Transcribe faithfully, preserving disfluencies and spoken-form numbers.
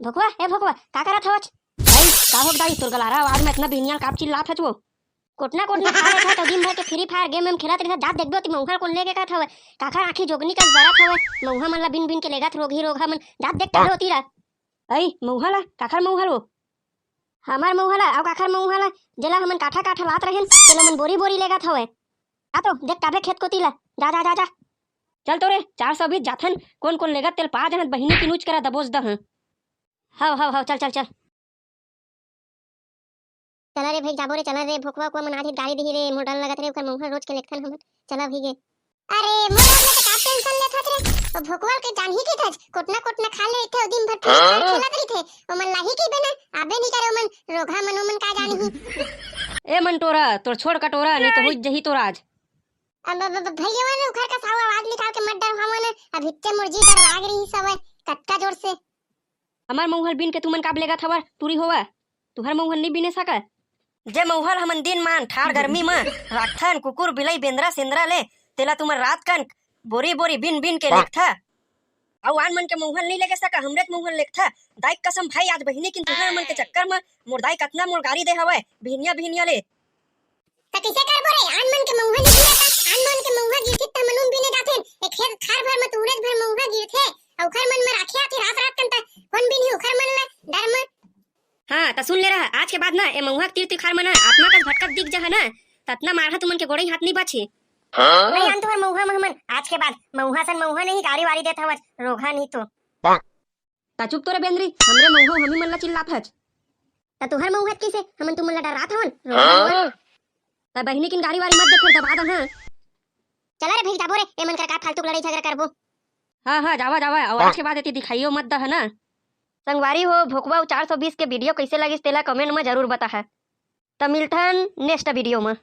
भोकवा, ए भोकवा, का करत हवच? भाई, का हो दाई, तोर गलारा आवाज में इतना बिहनिया काप चिल्लात हच वो? कोटना कोटना खा लेत हच, दिन भर के फ्री फायर गेम में खेलत रहिथे, जात देखबे ओती मउहा ल कोन लेगे कहत हवय। काखर आँखी जोगनी कस बरत हवय, मउहा मन ला बिन बिन के लेगत रोगही रोगहा मन, जात देख काहे ओती ला। अई, मउहा ला? काखर मउहा ल वो? हमर मउहा ला, अउ काखर मउहा ला, जेला हमन काठा काठा लात रहेन, तेला मन बोरी बोरी लेगत हवय। आ तो, देख काबे खेत कोती ला, जा, जा, जा, जा। चल तो रे, चार सौ बीस जाथन, कोन कोन लेगत तेल पा जहत बहिनी की नूच करा दबोच दहं। हव, हव, हव, चल, चल, चल। चला रे भाई, जाबो रे, चला रे, भोकवा उकवा मन आज गाड़ी दिही रे, मोर डर लगत रे, ओकर मउहा रोज के लेखथन हमन। चला भी गे। अरे, मोर डर में तो का टेंशन लेत हस रे? ओ भोकवा के जानही के थच, कोटना कोटना खा ले रहिथे, ओ दिन भर फ्री फायर हाँ? खेलत रहिथे, ओमन लाही की बेना, आबे नहीं करे ओमन, रोगहा मन ओमन का जानही। ए मंटोरा, तोर छोड़ कटोरा, नहीं तो हुई जही तोर आज। अब, अब, अब भैया वाले उखर का सावा आवाज निकाल के मत डरवावा ना, अब हिच्चे मोर जी डर लाग रही सवय, कतका जोर से। हमर मउहा ल बीन के तुमन काब लेगत हवर, टूरी होवा? तुहर मउहा ल नी बीने सका? जे मउहा ल हमन दिन मान ठाड़ गर्मी म राखथन, कुकुर, बिलई, बेंदरा, सेंदरा ले, तेला तुमन रात कन बोरी बोरी बीन बीन के लेगथा। अउ आन मन के मउहा ल नी लेगे सका, हमरेच मउहा ल लेगथा। दाई कसम भाई, आज बहिनी किन तुहर मन के चक्कर म मोर दाई कतना मोर गारी दे हवय, बिहनिया बिहनिया ले। त कइसे करबो रे? आन मन के मउहा नी गिरत, आन मन के मउहा गिरथे त हमन उन बीने जाथेन। ए खेत खार भर म त उड़द भर मउहा गिरथे, अउ उखर मन म राखे आथे रात रात कन त कोन बीनही उखर मन ल डर म। हाँ, त सुन ले रहा, आज के बाद ना ए मउहा के तीर तिखार म ना आत्मा कस भटकत दिख जहा ना, त अतना मारहा तुमन के गोड़ई हाथ नी बाची। हाँ? नहीं आन तुहर मउहा म हमन, आज के बाद मउहा सन मउहा नहीं गारी वारी देत हवच, रोगहा नहीं तो। त चुप तो रे बेंदरी, हमरे मउहा हमी मन ला चिल्लात हच। त तुहर मउहा कइसे? हमन तुमन ला डरात हवन? रोगहा हवन? त बहिनी किन गारी वारी मत दे, फेर दबा दहं। चला रे भाई, जाबो रे, एमन कर का फालतू के लड़ाई झगड़ा करबो। हाँ, हाँ, जावा, जावा, अउ आज के बाद एती दिखाइयो मत दहं ना। संगवारी हो, भोकवा अउ चार सौ बीस के वीडियो कइसे लगिस, तेला कमेंट म जरूर बताहा। त मिलथन नेक्स्ट वीडियो म।